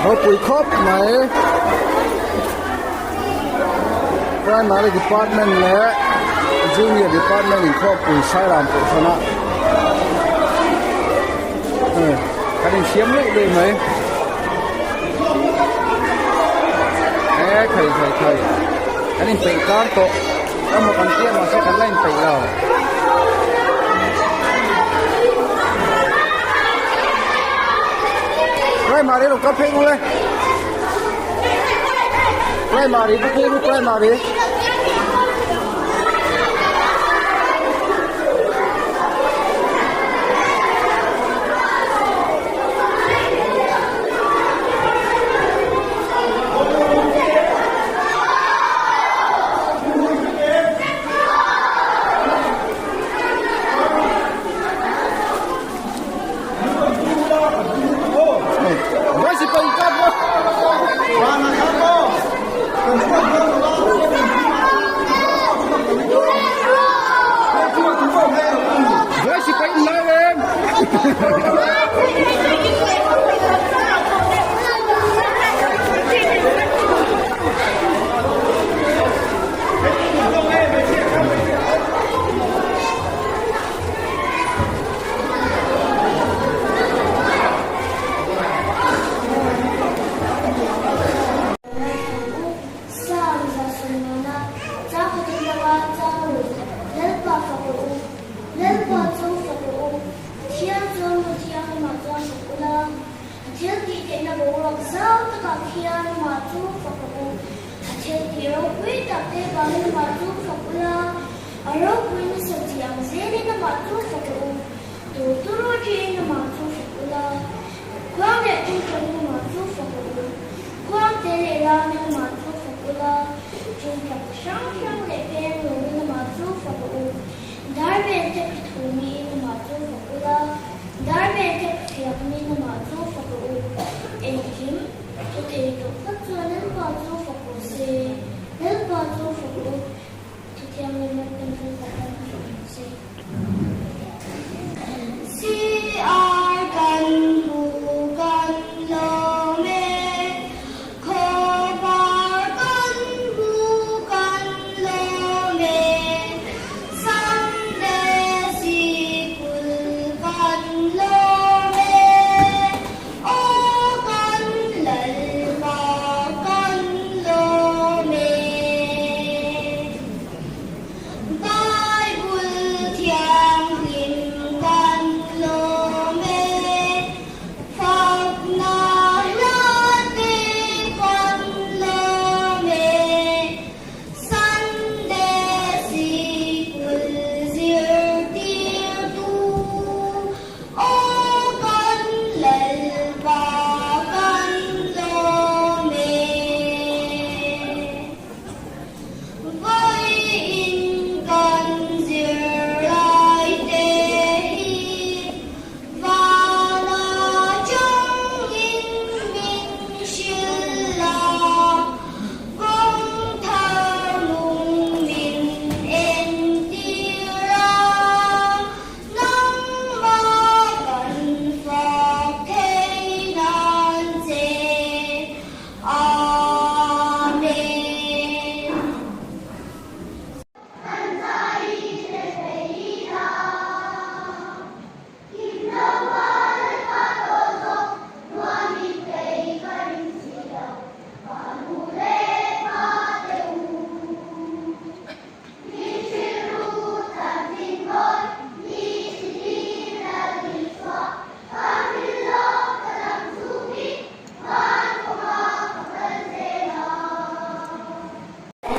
Ropui khawp mai. Primary department leh junior department inkhawmpui Sairam kohhrana kan insiam luih luih mai. E khai khai khai kan inpeih tlang tawh emaw kan tia mahse kan la inpeih lo. Primary lo kal phei ngule. Primary bu phei primary.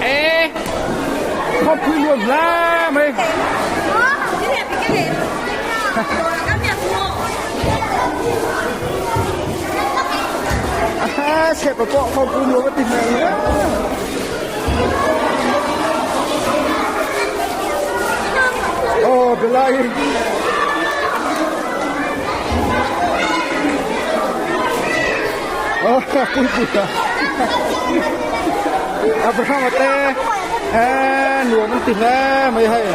E khawpui nuam hle mai. A chhepa pawh khawpui nuam a ti hmel hle. Aw Belai. Aw pui pui ta. Abraham te e nuam an ti hle mai hei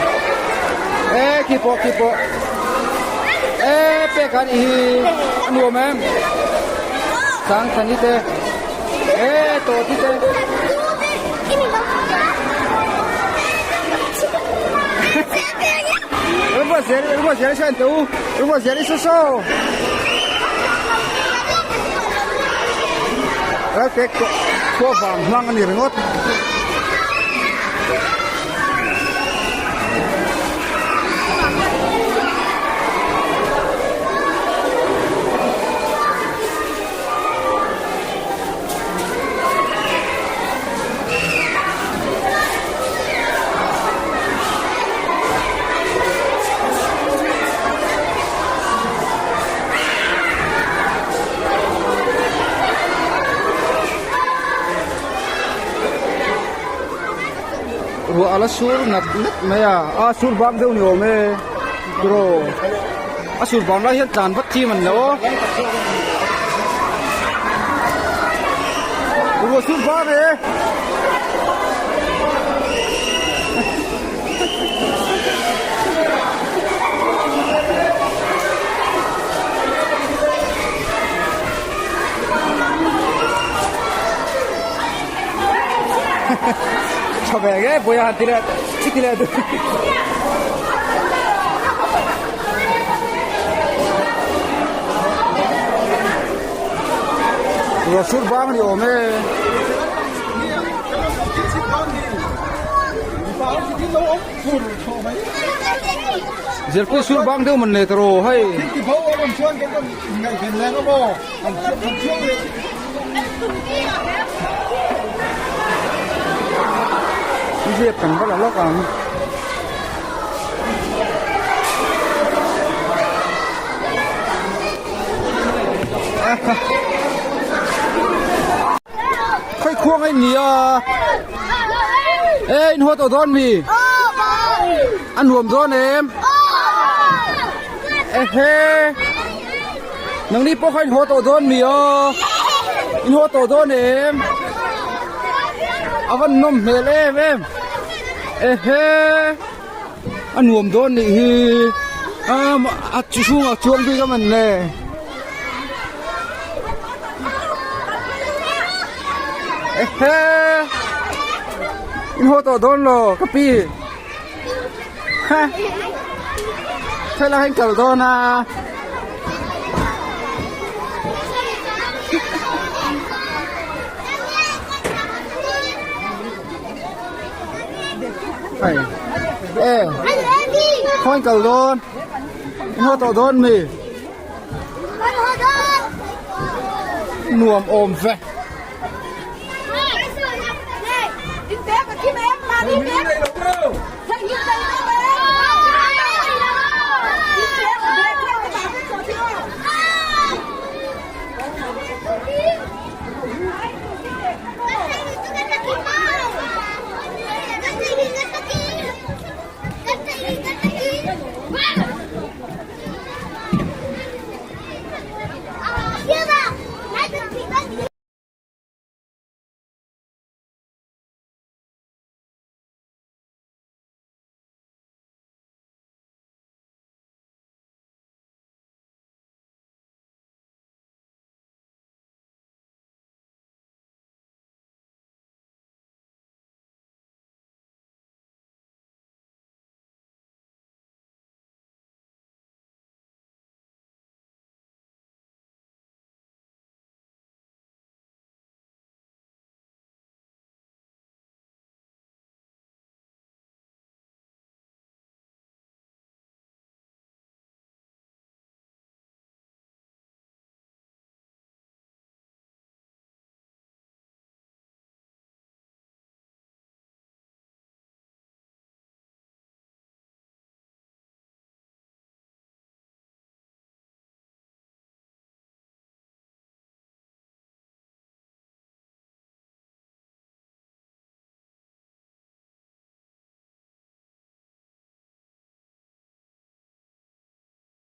e khi pawh khi pawh e pek an i hi a nuam em. Sangthani te e Tawti te. Ruaziali sawn teh u Ruaziali saw saw Ralpek khua vang hmang a ni ringawt. Ruah a la sur ngat ngat mai a, a sur bang deuh ni awm e tiraw a sur bang lai hian tlan vat chi man lo ruah sur bang e. Tha ve nge pawih a han ti leh i ti leh duh. Ruah sur bang a ni awm e. Zirpui sur bang deuh man le ta rawh hei. Ziak kan va la lawk ang. Khawi khuang a in ni a. E in haw tawh dawn mi? A nuam dawn em? Ehe. Nangni pawh kha in haw tawh dawn mi aw? In haw tawh dawn em? A van nawm hmel em em. Ehe. A nuam dawn nih hi. A chhungah chuang bik a man le. Ehe. In haw tawh dawn lo ka pi. Ha. Thela heng kal dawn a. Hei. E. Khawi kal dawn. In haw tawh dawn mi. Nuam awm ve.